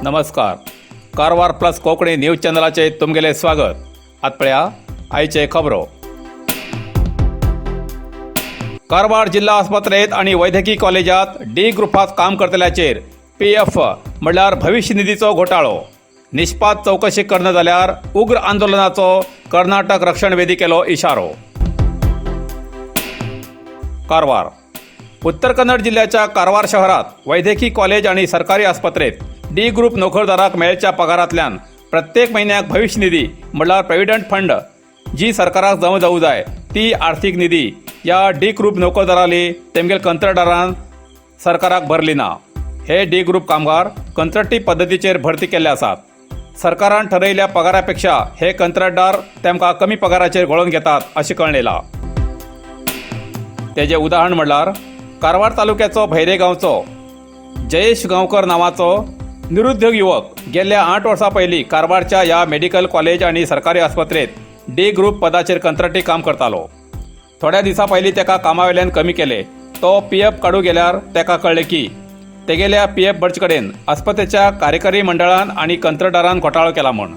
नमस्कार, Karwar plus Konkani news चॅनलाचे तुमगेले स्वागत. आत पळया आयचे खबरो. कारवार जिल्हा आस्पत्रेत आणि वैद्यकी कॉलेजात डी ग्रुपात काम करतल्याचेर पी एफ म्हणल्यार भविश्य निधीचो घोटाळो. निष्पात चवकशी करना जाल्यार उग्र आंदोलनाचो कर्नाटक रक्षण वेदिकेलो इशारो. कारवार, उत्तर कन्नड जिल्ह्याच्या कारवार शहरात वैद्यकी कॉलेज आणि सरकारी आस्पत्रेत डी ग्रुप नोकरदाराक मेळच्या पगारांतल्यान प्रत्येक म्हयन्याक भविश्य निधी म्हणल्यार प्रोव्हिडंट फंड जी सरकाराक जमा जावं जाय ती आर्थीक निधी ह्या डी ग्रुप नोकरदाराली तेमगेल कंत्राटदारान सरकाराक भरली ना. हे डी ग्रुप कामगार कंत्राटी पद्दतीचेर भरती केल्ले आसात. सरकारान ठरयिल्ल्या पगारा पेक्षा हे कंत्राटदार तेमकां कमी पगाराचेर घोळोवन घेतात अशें कळ्ळें. तेजें उदाहरण म्हणल्यार कारवार तालुक्याचो भैरे गांवचो जयेश गांवकर नांवाचो निरुद्योग युवक गेल्ल्या 8 वर्सां पयलीं कारवारच्या ह्या मेडिकल कॉलेज आनी सरकारी आस्पत्रेत डी ग्रुप पदाचेर कंत्राटी काम करतालो. थोड्या दिसां पयलीं तेका कामा वयल्यान कमी केले. तो पी एफ काडूं गेल्यार तेका कळ्ळें की तेगेल्या पी एफ भरचे कडेन आस्पत्रेच्या कार्यकारी मंडळान आनी कंत्राटदारान घोटाळो केला म्हूण.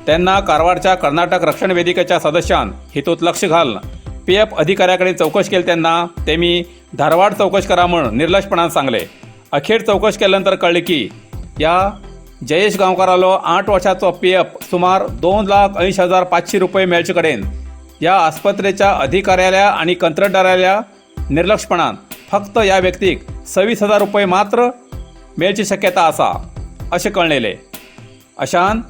तेन्ना कारवारच्या कर्नाटक रक्षण वेदिकेच्या सदस्यान हितूंत लक्ष घालून पी एफ अधिकाऱ्या कडेन चवकश केली तेन्ना तेमी धारवाड चवकश करा म्हूण निर्लक्षपणान सांगले. अखेर चवकश केल्या नंतर कळ्ळें की ह्या जयेश गांवकारालो 8 वर्साचो पी एफ सुमार 2,80,500 रुपये मेळचे कडेन ह्या आस्पत्रेच्या अधिकाऱ्याल्या आनी कंत्राटदाराल्या निर्लक्षपणान फक्त ह्या व्यक्तीक 26,000 रुपये मात्र मेळची शक्यता आसा अशें कळ्ळेलें. अशान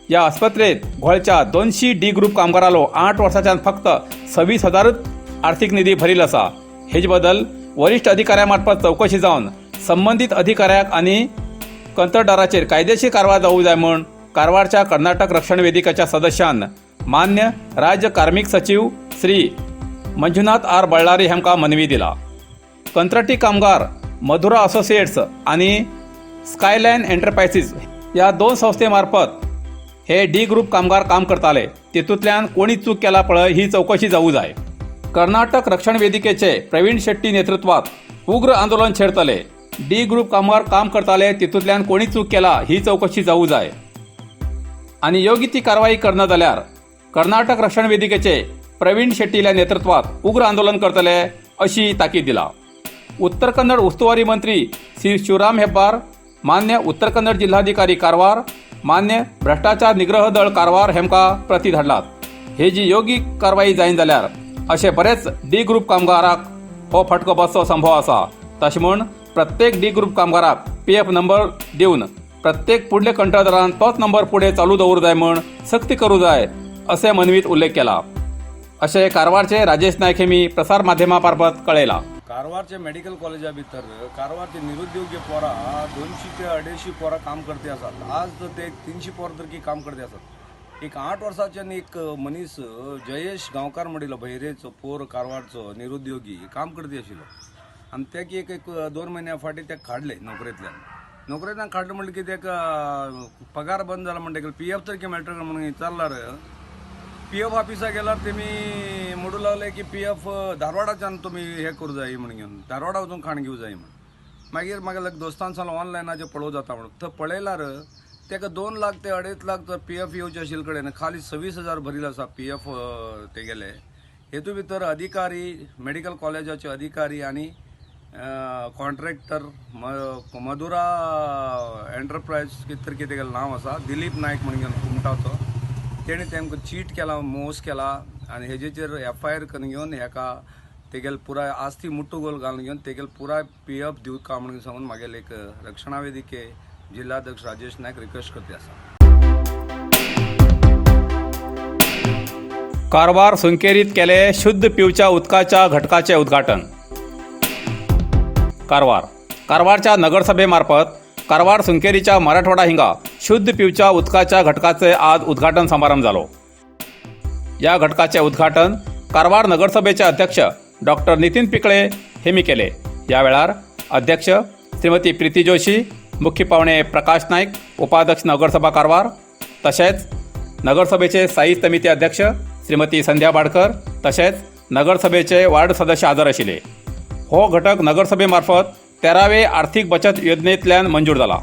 ह्या आस्पत्रेत घोळच्या 200 डी ग्रुप कामगारालो 8 वर्साच्यान फक्त 26 हजारच आर्थीक निधी भरील आसा. हेजे बद्दल वरिश्ठ अधिकाऱ्या मार्फत चवकशी जावन संबंदीत अधिकाऱ्याक आनी कंत्राटदाराचेर कायदेशीर कारवाय जावूं जाय म्हूण कारवारच्या कर्नाटक रक्षण वेदिकेच्या सदस्यान मान्य राज्य कार्मिक सचिव श्री मंजुनाथ आर बळ्ळारी हांकां मनवी दिला. कंत्राटी कामगार मधुरा असोसिएट्स आनी स्कायलायन एंटरप्रायसीस ह्या दोन संस्थे मार्फत हे डी ग्रुप कामगार काम करताले. तितूंतल्यान कोणी चूक केला पळय ही चवकशी जावूं जाय. कर्नाटक रक्षण वेदिकेचे प्रवीण शेट्टी नेतृत्वात उग्र आंदोलन छेडतले. डी ग्रुप कामगार काम करताले तितूंतल्यान कोणी चूक केला ही चवकशी जावूं जाय आनी योग्य ती कारवाई करना जाल्यार कर्नाटक रक्षण वेदिकेचे प्रवीण शेट्टील्या नेतृत्वात उग्र आंदोलन करतले अशी ताकीद दिला. उत्तर कन्नड उस्तुवारी मंत्री श्री शिवराम हेब्बार, मान्य उत्तर कन्नड जिल्हाधिकारी कारवार, मान्य भ्रष्टाचार निग्रह दळ कारवार हेमकां प्रती धाडलात. हे जी योग्य कारवाई जायना जाल्यार अशे बरेच डी ग्रुप कामगाराक हो फटको बसचो संभव आसा. तशें म्हूण प्रत्येक डी ग्रुप कामगाराक पी एफ नंबर दिवन प्रत्येक पुडल्या कंत्राटदारान तोच नंबर फुडें चालू दवरूं जाय म्हूण सक्ती करूं जाय असें मनवीत उल्लेख केला अशें कारवारचे राजेश नायक हेमी प्रसार माध्यमा मार्फत कळयलां. कारवारच्या मेडिकल कॉलेजा भितर कारवारचे निरुद्योगी पोरां 200 ते 250 पोरां काम करते आसात. आज तर ते 300 पोरां तर की काम करते आसात. एक 8 वर्साच्यान एक मनीस जयेश गांवकार म्हणिल्लो, भैरेचो पोर, कारवारचो निरुद्योगी काम करती आशिल्लो आनी तेका एक एक 2 म्हयन्या फाटीं तेका काडले नोकरेंतल्यान. नोकरेंतल्यान काडले म्हणलें की तेका पगार बंद जाला म्हणटकीर पी एफ तर कितें मेळटलो म्हणून विचारल्यार पी एफ ऑफिसा गेल्यार तेमी म्हणू लागले की पी एफ धारवाडाच्यान तुमी हें करूं जाय म्हणून घेवन धारवाडा वचून खाण घेवं जाय म्हण. मागीर म्हाका दोस्तान सांगलें ऑनलायनाचेर पळोवं जाता म्हणून. थंय पळयल्यार तेका 2 लाख ते 2.5 लाख पी एफ येवचे आशिल्ले कडेन खाली 26,000 भरील आसा पी एफ तेगेले. हेतू भितर अधिकारी, मेडिकल कॉलेजाचे अधिकारी आनी कॉन्ट्रॅक्टर मधुरा एंटरप्रायज कितें तर कितें तेगेलें नांव आसा, दिलीप नायक म्हणून घेवन कुमटाचो, तेणी तेमकां चीट केला, मोस केला आनी हेजेचेर एफ I R करून घेवन हेका तेगेले पुराय आस्ती मुट्टुगोल घालून घेवन तेगेले पुराय पी एफ दिवका म्हणून सांगून मागेले एक रक्षणा वेदिके जिल्हाध्यक्ष राजेश नायक रिक्वेस्ट करते आसा. कारवार सुंकेरीत केले शुद्ध पिवच्या उदकाच्या घटकाचे उद्घाटन. कारवार, कारवारच्या नगरसभेमार्फत कारवार सुंकेरीच्या मराठवाडा हिंगा शुद्ध पिवच्या उदकाच्या घटकाचे आज उद्घाटन समारंभ जालो. या घटकाचे उद्घाटन कारवार नगरसभेचे अध्यक्ष डॉक्टर नितीन पिकळे हेमी केले. या वेळार अध्यक्ष श्रीमती प्रीती जोशी, मुख्य पावणे प्रकाश नाईक, उपाध्यक्ष नगरसभा कारवार, तशेंच नगरसभेचे स्थायी समिती अध्यक्ष श्रीमती संध्या बाडकर, तशेंच नगरसभेचे वार्ड सदस्य हजर आशिल्ले. हो घटक नगरसभेमार्फत 13वे आर्थिक बचत योजनेंतल्यान मंजूर जाला.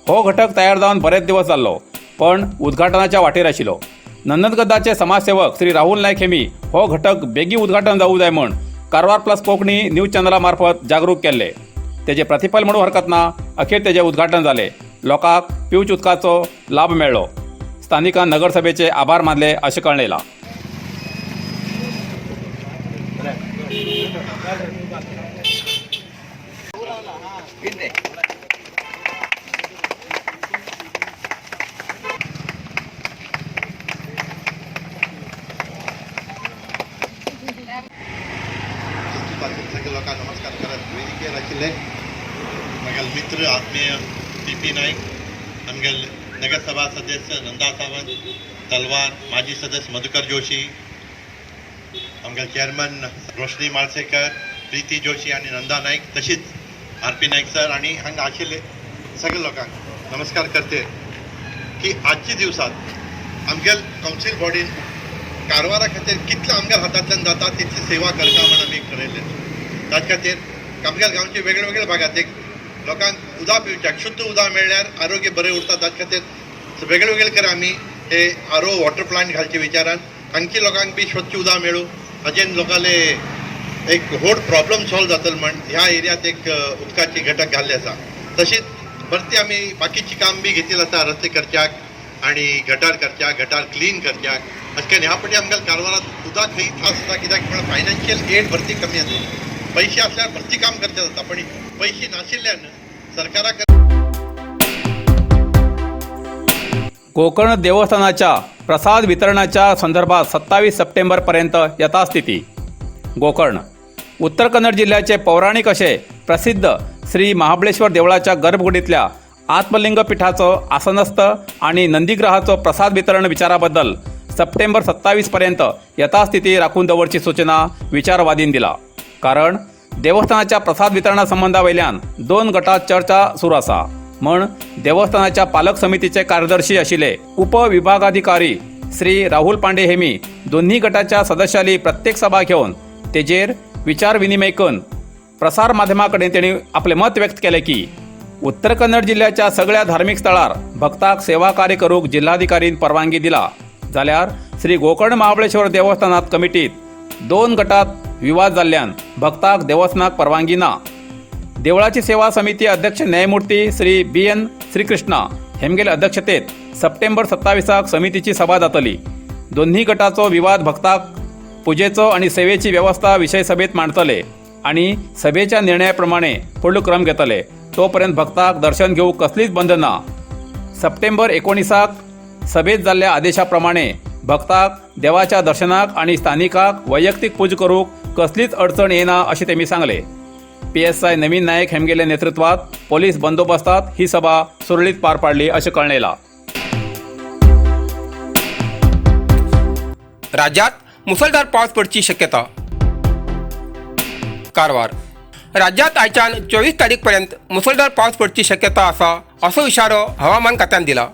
हो घटक तयार जावन बरेच दिवस जाल्लो, पण उद्घाटनाच्या वाटेर आशिल्लो. नंदनगद्दाचे समाजसेवक श्री राहुल नायक हेमी हो घटक बेगी उद्घाटन जावू जाय म्हण कारवार प्लस कोंकणी न्यूज चॅनला मार्फत जागरूक केल्ले. तेजे प्रतिफल म्हणून हरकत ना. अखेर तेजे उद्घाटन जाले. लोकांक पिवच उदकाचो लाभ मेळ्ळो. स्थानिकां नगरसभेचे आभार मानले अशें कळ्ळें. सगळे लोकांक नमस्कार करत वेदिकेर आशिल्ले म्हगेले मित्र आत्मीय पी पी नायक, आमगेले नगरसभा सदस्य नंदा सावंत तलवार, माजी सदस्य मधुकर जोशी, आमगेले चेअरमन रोशनी माळसेकर, प्रिती जोशी आनी नंदा नायक, तशीच आर पी नायक सर आनी हांगा आशिल्ले सगळे लोकांक नमस्कार करते की आजच्या दिवसात आमगेल कावन्सील बॉडीन कारवारा खातीर कितले आमगेल हातांतल्यान जाता तितली सेवा करता म्हण आमी ठरयलें. ताचे खातीर आमगेल गांवचे वेगळे वेगळे भागात एक लोकांक उदक पिवच्याक शुद्ध उदक मेळ्ळ्यार आरोग्य बरें उरता. ताचे खातीर वेगळे वेगळे कडेन आमी हे आरो वॉटर प्लांट घालचे विचारान हांगच्या लोकांक बी स्वच्छ उदक मेळूं, हाजेन लोकांले एक व्हड प्रॉब्लम सॉल्व जातलो म्हण ह्या एरियात एक उदकाची घटक घाल्ले आसा. तशीच परती आमी बाकीची काम बी घेतिल्लें आसा, रस्ते करच्याक आनी गटार करच्याक, गटार क्लीन करच्याक. अशें करून ह्या फावटी आमकां कारवारांत उदक खंय त्रास जाता, कित्याक म्हळ्यार फायनान्शियल एड भरती कमी आसा. पयशे आसल्यार भरती काम करचें जाता, पण पयशे नाशिल्ल्यान सरकाराक गोकर्ण देवस्थानाच्या प्रसाद वितरणाच्या संदर्भात 27 सप्टेंबरपर्यंत यथास्थिती. गोकर्ण उत्तर कन्नड जिल्ह्याचे पौराणिक असे प्रसिद्ध श्री महाबळेश्वर देवळाच्या गर्भगुडीतल्या आत्मलिंग पीठाचो आसनस्थ आणि नंदीग्रहाचो प्रसाद वितरण विचाराबद्दल सप्टेंबर 27 पर्यंत यथास्थिती राखून दवरची सूचना विचारवादीन दिला. कारण देवस्थानाच्या प्रसाद वितरणा संबंदावयल्यान दोन गटात चर्चा सुरू आसा म्हण देवस्थानाच्या पालक समितीचे कार्यदर्शी आशिल्ले उपविभागाधिकारी श्री राहुल पांडे हेमी दोन्ही गटाच्या सदस्यांनी प्रत्येक सभा घेवन तेजेर विचार विनिमय करून प्रसार माध्यमा कडेन तेणी आपलें मत व्यक्त केलें की उत्तर कन्नड जिल्ह्याच्या सगळ्या धार्मीक स्थळार भक्ताक सेवा कार्य करूंक जिल्हाधिकारीन परवानगी दिला, जाल्यार श्री गोकर्ण महाबळेश्वर देवस्थानात कमिटीत दोन गटात विवाद जाल्ल्यान भक्ताक देवस्थानाक परवानगी ना. देवळाची सेवा समिती अध्यक्ष न्यायमूर्ती श्री बी एन श्रीकृष्णा हेमगेले अध्यक्षतेत सप्टेंबर 27 समितीची सभा जातली. दोन्ही गटाचो विवाद भक्ताक पुजेचो आणि सेवेची व्यवस्था विशय सभेत मांडतले आणि सभेच्या निर्णयाप्रमाणे फुडलो क्रम घेतले. तोपर्यंत भक्ताक दर्शन घेवंक कसलीच बंद ना. सप्टेंबर 19 सभेत जाल्ल्या आदेशाप्रमाणे भक्ताक देवाच्या दर्शनाक आणि स्थानिकाक वैयक्तीक पूज करूंक कसलीच अडचण येना अशें तेमी सांगले. पीएसआय नवीन नायक हेमगेले नेतृत्वात पोलीस बंदोबस्तात ही सभा सुरळीत पार पाडली अशें कळ्ळें. राज्यात मुसळधार पावस पडची शक्यता. कारवार राज्यात आयच्यान 24 तारीखपर्यंत मुसळधार पावस पडची शक्यता आसा असो इशारो हवामान खात्यान दिला.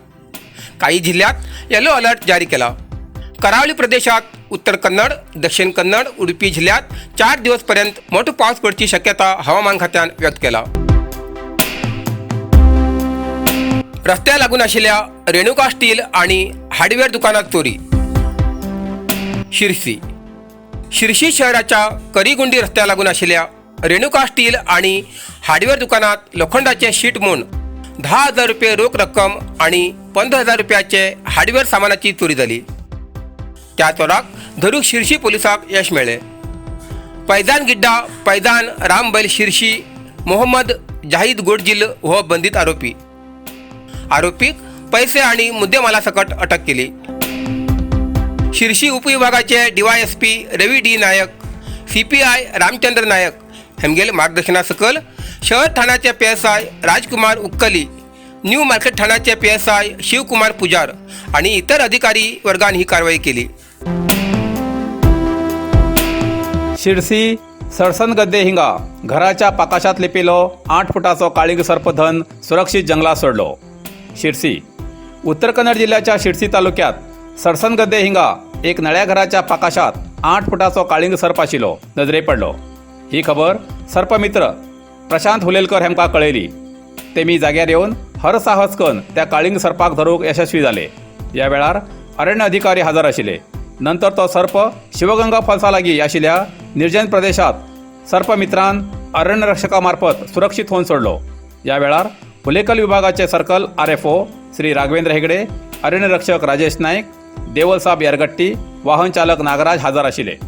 काही जिल्ह्यात येलो अलर्ट जारी केला. करावली प्रदेशात उत्तर कन्नड, दक्षिण कन्नड, उडुपी जिल्ह्यात 4 दिवसपर्यंत मोठो पावस पडची शक्यता हवामान खात्यान व्यक्त केला. रस्त्या लागून आशिल्ल्या रेणुका स्टील आणि हार्डवेअर दुकानात चोरी. शिरसी शिरशी शहराच्या करीगुंडी रस्त्या लागून आशिल्ल्या रेणुका स्टील आणि हार्डवेअर दुकानात लोखंडाचे शीट म्हूण 10,000 रुपये रोख रक्कम आणि 15,000 रुपयाचे हार्डवेअर सामानाची चोरी जाली. त्या चोराक धरूक शिरशी पोलिसाक यश मेळ्ळें. पैजान गिड्डा पैजान रामबैल शिरशी मोहम्मद जाहीद गोडजिल हो बंदित आरोपी. आरोपीक पैसे आणि मुद्देमाला सकट अटक केली. Shirshi उपविभागाचे DYSP Ravi D Naik, CPI Ramchandra Naik हेमगेल मार्गदर्शना सकल शहर ठाण्याचे PSI Rajkumar Ukkali, new market ठाण्याचे पीएसआय शिवकुमार पुजार आणि इतर अधिकारी वर्गान ही कारवाई केली. शिरसी सरसनगद्दे हिंगा घराच्या पाकाशात लिपिलो 8 फुटाचो काळींग सर्पधन सुरक्षित जंगलात सोडलो. शिरसी उत्तर कन्नड जिल्ह्याच्या शिरसी तालुक्यात सरसनगद्दे हिंगा एक नळ्या घराच्या पाकाशात 8 फुटाचो काळींग सर्प आशिल्लो नजरे पडलो. ही खबर सर्पमित्र प्रशांत हुलेलकर हेमकां कळयली. तेमी जाग्यार येवन हरसाहस कन त्या काळींग सर्पाक धरूंक यशस्वी जाले. ह्या वेळार अरण्य अधिकारी हजर आशिल्ले. नंतर तो सर्प शिवगंगा फॉल्सा लागीं आशिल्ल्या निर्जन प्रदेशात सर्पमित्रान अरण्यरक्षका मार्फत सुरक्षीत होवन सोडलो. ह्या वेळार हुलेकल विभागाचे सर्कल RFO Shri Raghavendra Hegde, अरण्यरक्षक राजेश नाईक, देवलसाब यरगट्टी, वाहन चालक नागराज हजर आशिल्ले.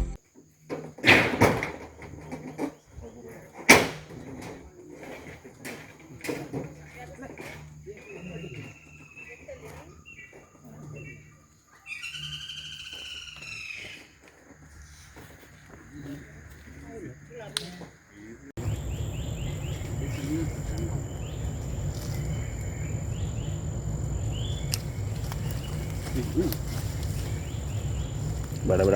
बरोबर.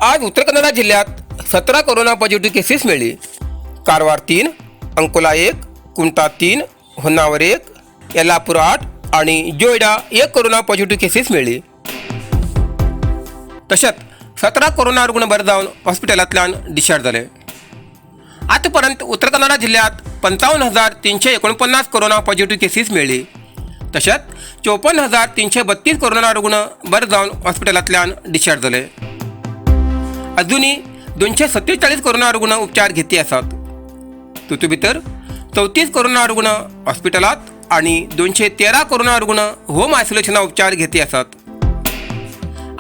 आज उत्तर कन्नडा जिल्ह्यात 17 कोरोना पॉझिटिव्ह केसेस मिळली. कारवार 3, अंकोला 1, कुमठा 3, होन्नावर 1, यल्लापूर 8 आणि जोयडा 1 कोरोना पॉझिटिव्ह केसेस मिळली. तशेंच 17 कोरोना रुग्ण बरे जावन हॉस्पिटलांतल्यान डिस्चार्ज जाले. आतापर्यंत उत्तर कन्नडा जिल्ह्यात 55,349 कोरोना पॉझिटिव्ह केसीस मेळ्ळी. तशेंच 54,332 कोरोना रुग्ण बरे जावन हॉस्पिटलांतल्यान डिस्चार्ज जाले. अजुनूय 247 कोरोना रुग्ण उपचार घेती आसात. तातूंत भितर 34 कोरोना रुग्ण हॉस्पिटलांत आनी 213 कोरोना रुग्ण होम आयसोलेशना उपचार घेती आसात.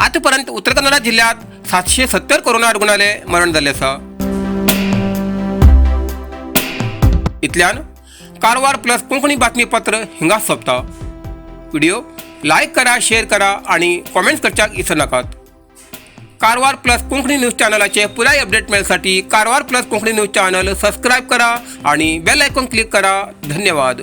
आतापर्यंत उत्तर कन्नडा जिल्ह्यात 770 कोरोना रुग्णाले मरण जाल्लें आसा. इतल्यान कारवार प्लस कोंकणी बातमीपत्र हिंगा सोंपता. व्हिडिओ लायक करा, शेअर करा आणि कॉमेंट्स करच्याक विसरू नाकात. कारवार प्लस कोंकणी न्यूज चॅनलाचे पुराय update मेळसाठी Karwar plus Konkani news channel subscribe करा आणि बेल आयकॉन क्लिक करा. धन्यवाद.